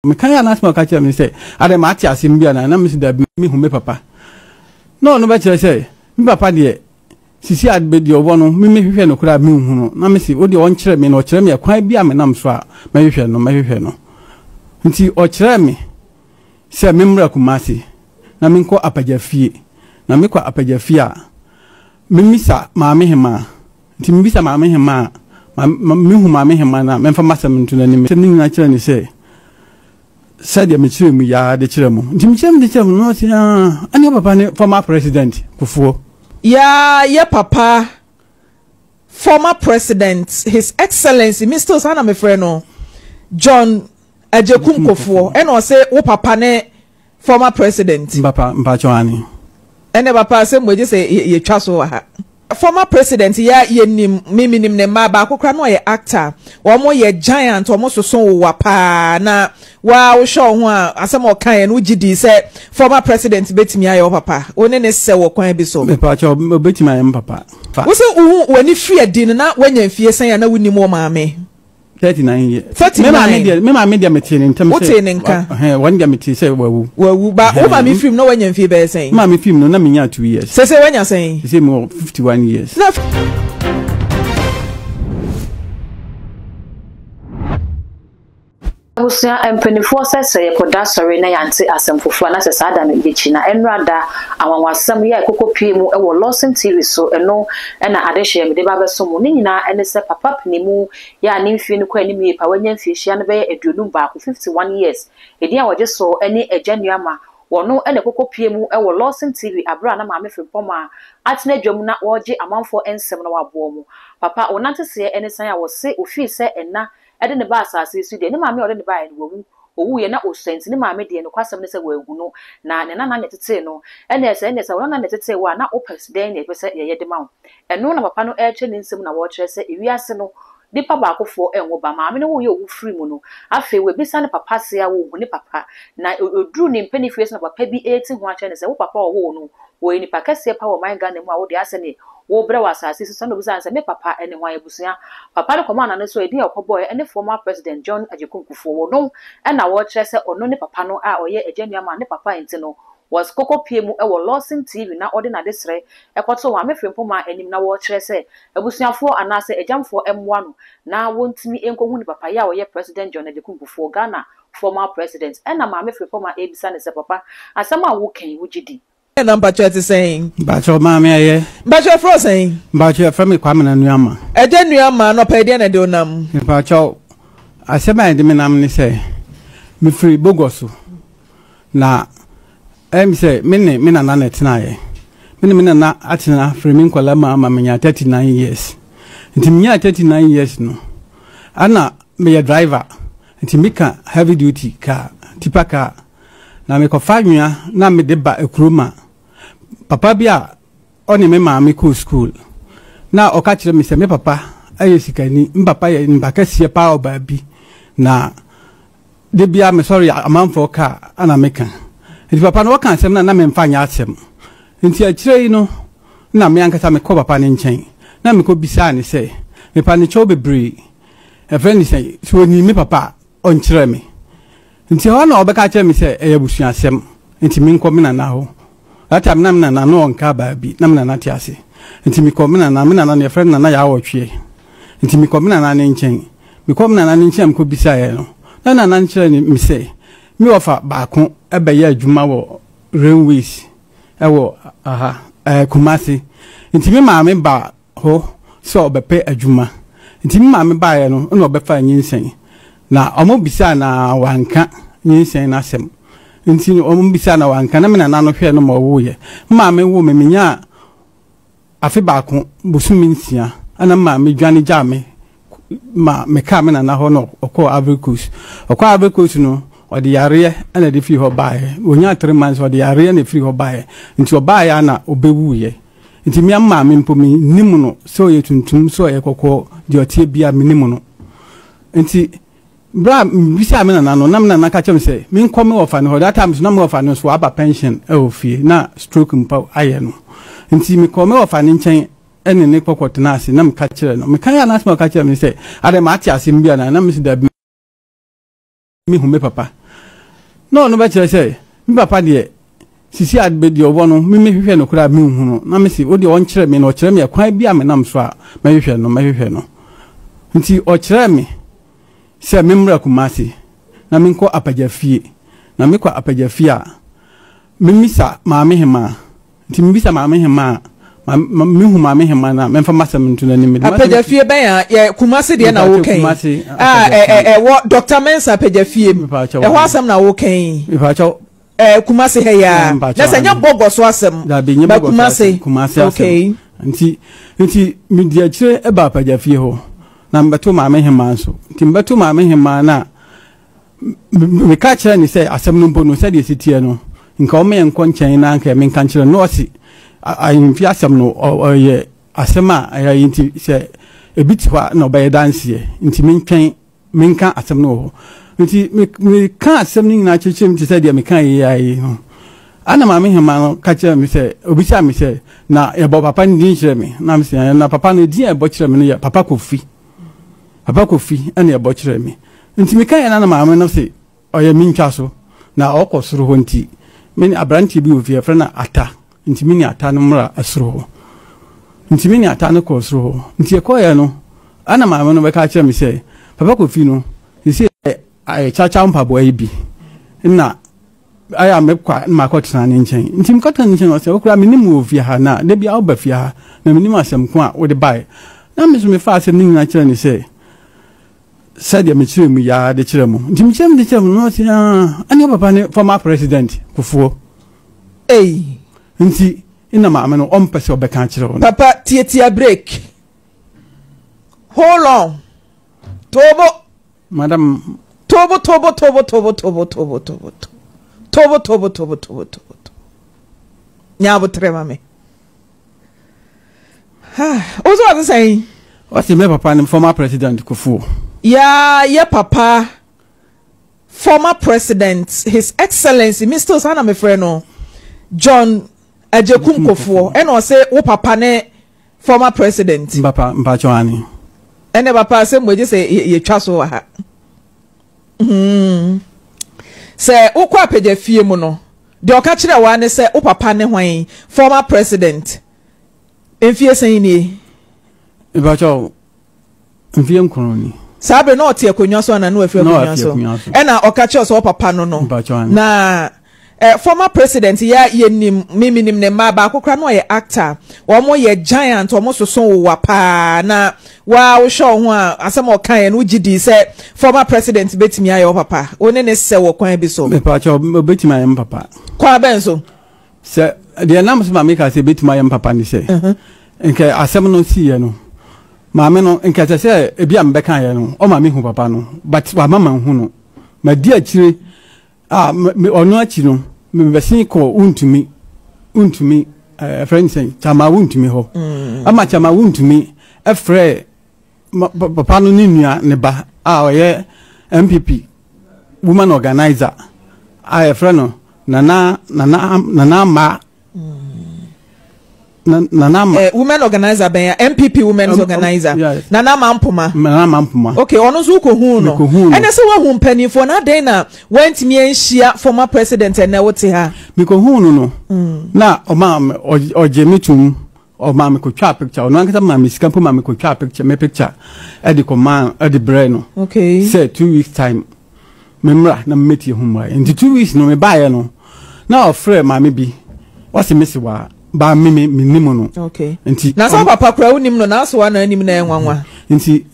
Mekae a n'asɛm a ɔka kyerɛɛ me ne sɛ, Adɛn, mate asɛm bi anaa? Na mise, Dabi, mehu me papa. Na ɔno bɛkyerɛ sɛ, Me papa deɛ, sisi a deɛ ɔwɔ no, me mehwehwɛ no koraa menhu no. Na mese, Wo deɛ ɔnkyerɛ me, na ɔkyerɛ me ɛkwan bi a menam so a mɛhwehwɛ no, mɛhwehwɛ no. Nti ɔkyerɛɛ me sɛ memmra Kumasi na menkɔ Apagya fie. Na mekɔ Apagya fie a, memmisa Maame Hemaa. Nti mebisa Maame Hemaa a, ma, mehu Maame Hemaa no a, mɛmfa m'asɛm nto n'anim. Sɛ me nyina kyerɛ no sɛ, sɛdeɛ mekyerɛ mu yi ara de kyerɛ mo. Nti mekyerɛ mu de kyerɛ mo no, ɔse, ah, ɛne wo papa ne former president Kufuor. Yaa yɛ papa former president his excellency me still saa na mefrɛ no John Agyekum Kufuor ɛna ɔse wo papa ne Former president. Mpapa mpakyɛw ane. Ɛnɛ papa asɛm wei gye sɛ yɛtwa so wɔ ha. Former president yɛ yɛnim me menim ne mma baako koraa na ɔyɛ actor wɔn yɛ giant wɔn soso wowa paa na waa wohwɛ wo ho a asɛm a ɔkaeɛ no wogye dii sɛ former president bɛtumi ayɛ wo papa wo ne ne sɛ wɔ kwan bi so. Mepakyɛw obɛtumi ayɛ me papa. Wo sɛ wohu w'ani firi adi no na woanya mfie sɛn a na wonim wo maame? 39 years. 39. Me maame deɛ me maame deɛ metee ne ntɛm sɛ. Wotee ne nka. Ɛhɛn wɔn deɛ metee sɛ wawu. Wawu ba wo maame firim na wanya mfie bɛyɛ sɛn? Me maame firim no na menya 2 years. Sese wanya sɛn? Sese mi wɔ 51 years. Na. Abusua mpaninfoɔ sɛ sɛ yɛkɔda sɔre na yɛante asɛm foforɔ a na sɛ saa da no yɛkyi na ɛnora da anwanwasɛm yi a ɛkɔkɔ pue mu wɔ Lawson TV so ɛno na adehyeɛ mede ba abɛso mo ne nyinaa ɛne sɛ papa panimu yɛ a ne mfie no kɔ anim yie paa wanya mfiehyia no bɛyɛ 51, 51 years edin a wɔgye so ne Agya Nuama wɔno na ɛkɔkɔ pue mu wɔ Lawson TV aberɛ a na Maame Frimpong atena dwam na wɔregye amanfoɔ nsɛm na waboa wɔn papa wɔnante seɛ ne san a wɔse ofii sɛ ɛna de no baa asase yi so deɛ, ne maame a ɔde no baeɛ no, wawu. Ɔwuiɛ na ɔsua nti, ne maame deɛ, nokwasɛm ne sɛ wanhu no, na ne nana na ɛtetee no. Ɛnneɛ sɛ, ɛnneɛ sɛ wo nana na ɛtetee wo a, na wopɛ dɛn na yɛpɛ sɛ yɛyɛ de ma wo? Ɛno na papa no rekyerɛ ne nsɛm na wɔrekyerɛ sɛ ewiase no, nipa baakofoɔ nwo ba. Maame no wuiɛ a ɔwu firii mu no, afei wabisa ne papa se a ɔnhu ne papa. Na ɔduruu ne mpaninfie so na papa bi reti ho akyerɛ no sɛ, wo papa a ɔwoo wo no, Wɔyɛ nnipa kɛseɛ pa wɔ ɔman Ghana mu a wode asɛ ne wobrɛ wɔ asase yi so. Saa na obisaa no sɛ, Me papa ne hwan? Abusua papa no kɔmaa n'ano so a edin a ɔkɔbɔeɛ ne former President John Agyekum Kufuor. Wɔno na wɔkyerɛ sɛ ɔno ne papa no a ɔyɛ agya nua maa ne papa nti no was kɔkɔ pue mu wɔ Lawson TV na ɔde n'adesrɛ kɔtoo Maame Frimpong anim na wɔkyerɛ sɛ abusuafoɔ anaasɛ agyamfoɔ mmoa no na wɔntumi nkɔhu ne papa yɛ a ɔyɛ President John Agyekum Kufuor, Ghana former President. Ɛna Maame Frimpong rebisa no sɛ, Papa, asɛm a woka yi wogye di? Na mpakyɛ ɛte sɛn? Mpakyɛ maame ɛyɛ. Mpakyɛ ɛfrɛ wo sɛn? Mpakyɛ ɛfrɛ me Kwamena Nuama. Ɛgya Nuama anɔpa yi deɛ na ɛde wo nam? Mpakyɛ asɛm a ɛde me nam ne sɛ mefiri Bogoso na ɛyɛ me sɛ me ne me nana na ɛtenaeɛ. Me ne me nana atena firi me nkwadaa mu ama menya 39 years. Nti menyaa 39 years no ɛna meyɛ driver nti meka heavy duty car, tipa car. Na mekɔfa anwea na mede ba kurom a, papa bi a ɔne me maame kɔɔ skuul na ɔka kyerɛ me sɛ me papa yɛ sikani, me papa yɛ nipa kɛseɛ paa wɔ baabi na da biara mesɔre amanfoɔ kaa ana meka. Nti papa no ɔka asɛm no a na memfa nyɛ asɛm. Nti akyire yi no na me ankasa mekɔ papa no nkyɛn na mekɔ bisaa ne sɛ mepa ne kyɛw bebree ɛfrɛ ne sɛ sɛ ɔnim me papa a ɔnkyerɛ me. Nti ɛhɔ na ɔbɛka kyerɛ me sɛ ɛyɛ abusuasɛm nti menkɔ me nana hɔ. That time na me nana no ɔnka baabi na me nana te ase. Nti mekɔ me nana, me nana no yɛfrɛ no Nana Yaawɔtweɛ. Nti mekɔ me nana ne nkyɛn. Mekɔ me nana ne nkyɛn a mekɔ bisaeɛ no, na nana no kyerɛ me sɛ me wɔfa baako bɛyɛ adwuma wɔ railways ɛwɔ aha ɛɛ Kumasi. Nti me maame ba hɔ sɛ ɔbɛpɛ adwuma. Nti me maame baeɛ no na ɔbɛfaa nyinsɛn. Na wɔn bisaa na wanka nyinsɛn no asɛm. Nti wɔn bisaa na wanka na me nana no hwɛɛ no ma ɔwoeɛ. Me maame woo me, menyaa afe baako bosome nsia ɛna me maame dwane gyaa me ma mekaa me nana hɔ na ɔkɔɔ Ivory Coast. Ɔkɔɔ Ivory Coast no ɔde yareɛ ɛna ɛde firi hɔ baeɛ. Ɔnyaa three months ɔde yareɛ na ɛfiri hɔ baeɛ. Nti ɔbaeɛ a na ɔbɛwuiɛ. Nti me maame mpo mennim no sɛ ɔyɛ tuntum sɛ ɔyɛ kɔkɔɔ deɛ ɔteɛ biara mennim no. Nti berɛ a mebisaa me nana no na me nana ka kyerɛ me sɛ menkɔ me wɔfa no hɔ. That time so na me wɔfa no nso waba pension wɔ fie na stroke mpo ayɛ no. Nti mekɔɔ me wɔfa no nkyɛn ne ne kɔkɔ tenaa ase na meka kyerɛ no. Meka yɛ a n'asɛm a ɔka kyerɛ me ne sɛ adɛn mate asɛm bi anaa na mese dabi. Mehu me papa. Na ɔno bɛkyerɛ sɛ me papa deɛ sisi a deɛ ɔwɔ no me mehwehwɛ no koraa menhu no na mese wo deɛ ɔnkyerɛ me na ɔkyerɛ me ɛkwan bi a menam so a mɛhwehwɛ no mɛhwehwɛ no nti ɔkyerɛɛ me sɛ memmra Kumasi na menkɔ apagya fie na mekɔ apagya fie a memmisa maame hemaa Nti mebisa maame hemaa a, ma mehu maame hemaa no a, mɛmfa m'asɛm nto n'anim. Mede m'asɛm Apagya fie bɛn a yɛ Kumasi deɛ na Mepaakyɛw woka yi? Kumasi A Apagya ɛ ɛ fie. ɛwɔ Doctor Mensah Apagya fie mu. Mepaakyɛw Ɛhɔ aane. asɛm na woka yi? Mepaakyɛw. Ɛ Kumasi ha yi Ɛɛ ara. Na mpaakyɛw sɛ nyɛ aane. Bɔgɔ so asɛm, Dabi nyɛ ba Bɔgɔ so asɛm, Kumasi. Kumasi asɛm. Okay. Nti nti medi akyire ba Apagya fie hɔ na mebɛto maame hemaa nso. Nti mebɛto maame hemaa no a, Meka kyerɛɛ no sɛ asɛm no mpo no, sɛdeɛ ɛsi teɛ no, nka ɔmma yɛnkɔ nkyɛn na anka menka nkyerɛ no. Na ɔse ahemfie asɛm no ɔyɛ asɛm a ɛyɛ yi nti sɛ ebi te hɔ a na ɔbɛyɛ danseɛ nti mentwɛn menka asɛm no wɔ hɔ. Nti meka asɛm no nyinaa kyerɛkyerɛ mu te sɛ deɛ meka yi ara yi no. Ana maame hema no ka kyerɛ me sɛ, obisaa me sɛ, na yɛbɔ papa no din kyerɛ me. Na mesɛ, na papa no din a ɛbɔ kyerɛ me no yɛ Papa Kofi. Papa Kofi ɛna ɛbɔ kyerɛ me. Nti mekaeɛ na na maame no se ɔyɛ me ntwa so na ɔkɔ soro hɔ nti me ne aberanteɛ bi wɔ fie yɛfrɛ no Ata nti me ne Ata no mmra soro hɔ. Nti me ne Ata no kɔɔ soro hɔ. Nti yɛkɔeɛ no ɛna maame no bɛka kyerɛ me sɛ Papa Kofi no sisi ayɛ kyakya mpaboa yi bi na ayɛ a mekɔ a na makɔtena ne nkyɛn. Nti mekɔtena ne nkyɛn ɔsɛ wokora menim wɔ fie ha na da bia woba fie ha na menim asɛm ko a wode baeɛ. Na me nso mefaa asɛm no nyinaa kyerɛ ne sɛ sɛdeɛ mekyerɛ mu yi ara de kyerɛ mo. Nti mekyerɛ mu de kyerɛ mo no ɔse ah ɛne wo papa ne former president Kufuor. Ei. Nti na maame no ɔmpɛ sɛ ɔbɛka akyerɛ wo no. Papa tiatia break. Hold on. Tobo. Madam. Tobo tobo tobo tobo tobo tobo tobo tobo tobo tobo tobo tobo. Nya abotrɛ ma me. Wo so ɔte sɛn? Ɔse me papa ne former president Kufuor. Ya yɛ papa former president his excellency me still saa na me frɛ no John Agyekum Kufuor ɛna ɔse wo papa ne former president. Papa mpakyɛw ane. Ɛnɛ papa asɛm wɔ gye sɛ yɛtwa so wɔ ha. Hmm. Sɛ wokɔ apagya fie mu no, deɛ ɔka kyerɛ wa ne sɛ wo papa ne hwan former president. Mfie sɛn nie? Mpakyɛw mfie nkron ni. Saa bere na ɔte akonnwa so anaa na wafiri akonnwa so? Ɛna ɔka kyerɛ sɛ ɔpapa no no. Na eh, former president yɛ yɛnim me menim ne mma baako koraa na ɔyɛ actor. Wɔn yɛ giant, wɔn soso wowa paa na waa wohwɛ wo ho a asɛm a ɔkaeɛ no wogye dii sɛ former president bɛtumi ayɛ wo papa. Wo ne ne sɛ wɔ kwan bi so. Mepakyɛ obɛtumi ayɛ me papa. Kwan bɛn so? Sɛ deɛ nam so ma meka sɛ ebɛtumi ayɛ me papa ne sɛ nka asɛm no siiɛ no maame no nka ɛsɛ sɛ ebi a mebɛkaeɛ no ɔma mehu papa no but wama manhu no madi akyire a ɔno akyi no mebɛsen kɔ wontumi wontumi ɛfrɛ ne sɛn kyama wontumi hɔ mm. ama kyama wontumi ɛfrɛ papa no ne nua ne ba a ɔyɛ MPP woman organizer a yɛfrɛ no Nana Nana Nana Ama Nana Ama. Eh, women organizer bɛn ya MPP women's organizer yes. Nana Ama Mpoma. Nana Ama Mpoma. Okay, ɔno nso wokɔ hu no. Ɛnɛ sɛ woahu mpanimfoɔ na adɛn na woantumi anhyia former president ɛnɛ wote ha. Mekɔ hu no no. Mm. Na ɔma ɔgye me tum. Ɔmaa me kɔtwaa picture ɔno ankasa maa me sika mpo maa me kɔtwaa picture me picture ɛde kɔmaa ɛde brɛ no okay. sɛ two weeks time me mmra na mmetie ho mmuaeɛ nti 2 weeks no mebaeɛ no na ɔfrɛ maame bi ɔse me sewa ba me me menim no okay. nti na sɛ papa kora wonim no na asewa na anim na ɛnwanwa nti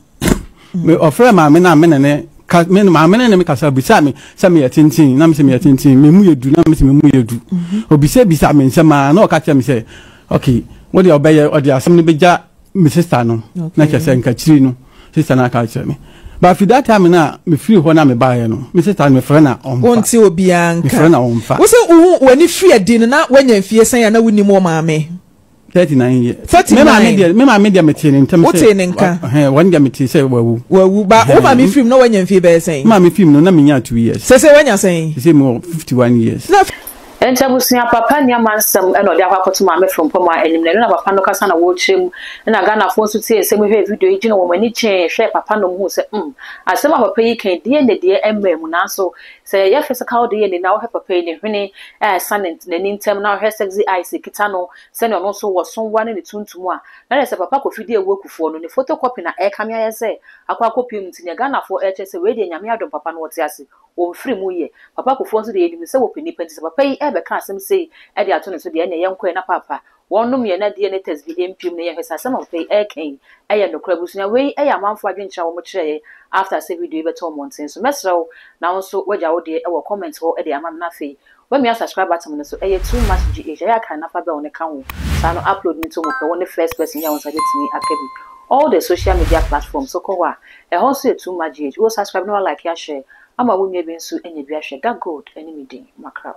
me ɔfrɛ maame no a me ne ne ka me maame ne ne me kasa bisa me sɛ meyɛ tenten na me sɛ meyɛ tenten me mu yɛ du na me sɛ me mu yɛ du mhm. obisa bisa me nsɛm a na ɔka kyerɛ me sɛ okay wo deɛ ɔbɛyɛ ɔde asɛm no bɛgya me sister no na kyerɛ sɛ nkakyiri no sister no aka kyerɛ me but fi that time na mefiri hɔ na mebaeɛ no me sister no mefrɛ na ɔmfa wonte obiara nka mefrɛ na ɔmfa wo sɛ wohu w'ani firi adi no na woanya mfie sɛn a na wonim wo maame 39 years. 39. Me maame deɛ me maame deɛ metee ne ntɛm sɛ. Wotee ne nka. Ɛhɛn wɔn deɛ metee sɛ wawu. Wawu ba wo maame firim na wanya mfie bɛyɛ sɛn? Me maame firim no na menya 2 years. Sese wanya sɛn? Sese mewɔ 51 years. Na. Enti abusua papa nni amansɛm na ɔde akɔ akɔto maame Frimpong anim na ɛno na papa no kasa na wɔrekyerɛ mu na Ghanafoɔ nso tiee nsɛm yi hwɛɛ video yi gyina wɔn ani gyee hwɛɛ papa nom huu sɛ umm asɛm a papa yi ka yi deɛ ne deɛ ɛmmaa mu nanso. Sɛ yɛyɛ physical DNA na wohwɛ papa yi ne hwene a ɛsa n'ani ntam na wohwɛ sexy eyes a ɛkita no sɛnea ɔno nso wɔ so wa ne ne tuntum a, na kyerɛ sɛ papa Kofi Duawuo Kufuor no ne photocopy na ɛrekame ayɛ sɛ akɔ akɔpue mu nti nea Ghanafoɔ ɛrekyerɛ sɛ wei deɛ Nyame adom papa no ɔte ase ɔmfiri mu yɛ. Papa Kufuor nso deɛ yɛnim no sɛ wɔpɛ nnipa nti sɛ papa yi ɛrebɛka asɛm sei de ato ne so deɛ ɛneɛ yɛnkɔ ɛ na paapa wɔnnom yɛn na DNA test bi mpue mu na yɛnhwɛ sɛ asɛm a papa yi ɛreka yi ɛyɛ nokorɛ. Abusua wei ɛyɛ amanfoɔ adwenkyerɛ a wɔkyerɛeɛ after sɛ video yi bɛtɔ mmɔnten so. Mɛsrɛ wo na wo nso woagya wo deɛ wɔ comment hɔ de ama me na afei Wamia subscribe button no so ɛyɛ too much GH ɛyɛ a kan na fa bell no ka ho saa no upload no to mu pɛ wo ne first person yi a wo nsa bɛtumi aka bi all the social media platforms so kɔ hɔ a ɛhɔ nso yɛ too much GH wo subscribe na wa like a share ama wo nua bi nso anya bi ahwɛ da gold ɛne me din makraw.